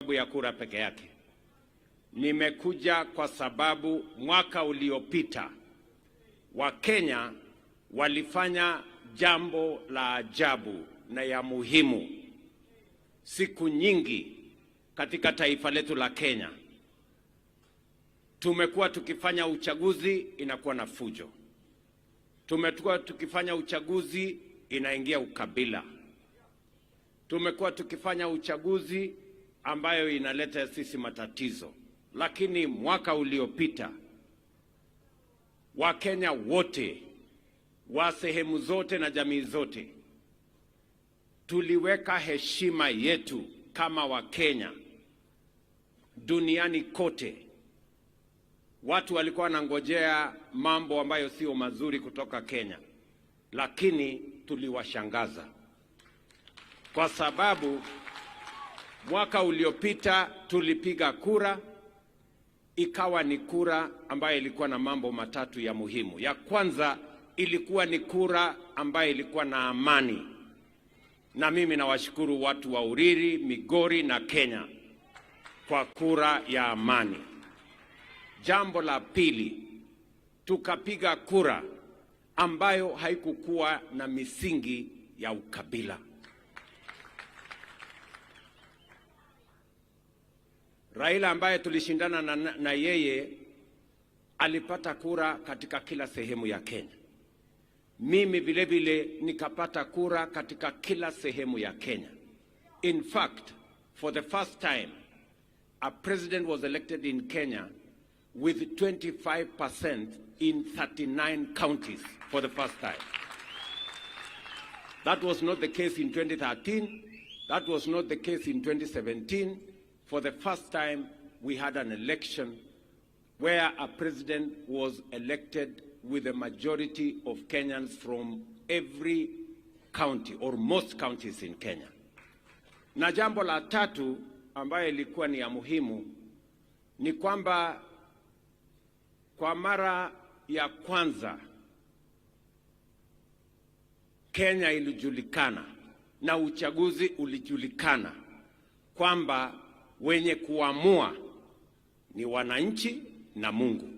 sababu ya kura peke yake. Nimekuja kwa sababu mwaka uliopita Wakenya walifanya jambo la ajabu na ya muhimu. Siku nyingi katika taifa letu la Kenya tumekuwa tukifanya uchaguzi inakuwa na fujo, tumekuwa tukifanya uchaguzi inaingia ukabila, tumekuwa tukifanya uchaguzi ambayo inaleta sisi matatizo. Lakini mwaka uliopita Wakenya wote wa sehemu zote na jamii zote tuliweka heshima yetu kama Wakenya duniani kote. Watu walikuwa wanangojea mambo ambayo sio mazuri kutoka Kenya, lakini tuliwashangaza kwa sababu mwaka uliopita tulipiga kura, ikawa ni kura ambayo ilikuwa na mambo matatu ya muhimu. Ya kwanza ilikuwa ni kura ambayo ilikuwa na amani, na mimi nawashukuru watu wa Uriri, Migori na Kenya kwa kura ya amani. Jambo la pili, tukapiga kura ambayo haikukuwa na misingi ya ukabila. Raila ambaye tulishindana na yeye alipata kura katika kila sehemu ya Kenya. Mimi vile vile nikapata kura katika kila sehemu ya Kenya. In fact, for the first time a president was elected in Kenya with 25% in 39 counties for the first time. That was not the case in 2013. That was not the case in 2017. For the first time, we had an election where a president was elected with a majority of Kenyans from every county or most counties in Kenya. Na jambo la tatu ambayo ilikuwa ni ya muhimu ni kwamba kwa mara ya kwanza Kenya ilijulikana na uchaguzi ulijulikana kwamba wenye kuamua ni wananchi na Mungu.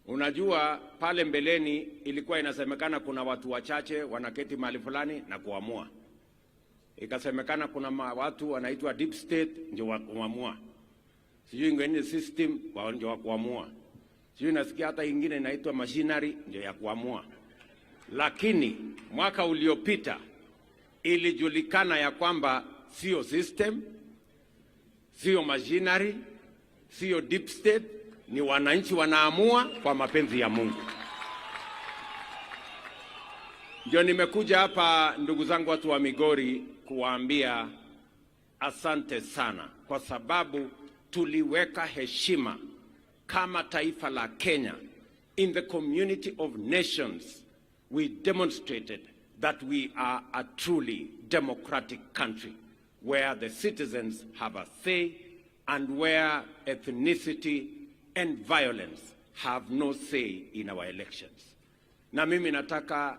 Unajua, pale mbeleni ilikuwa inasemekana kuna watu wachache wanaketi mahali fulani na kuamua. Ikasemekana kuna watu wanaitwa deep state ndio wa kuamua, sijui ingine system ndio wa kuamua, sijui nasikia hata ingine inaitwa machinery ndio ya kuamua. Lakini mwaka uliopita ilijulikana ya kwamba sio system, sio machinery, sio deep state, ni wananchi wanaamua kwa mapenzi ya Mungu. Ndio nimekuja hapa, ndugu zangu watu wa Migori, kuwaambia asante sana, kwa sababu tuliweka heshima kama taifa la Kenya in the community of nations. We demonstrated that we are a truly democratic country where the citizens have a say and where ethnicity and violence have no say in our elections. Na mimi nataka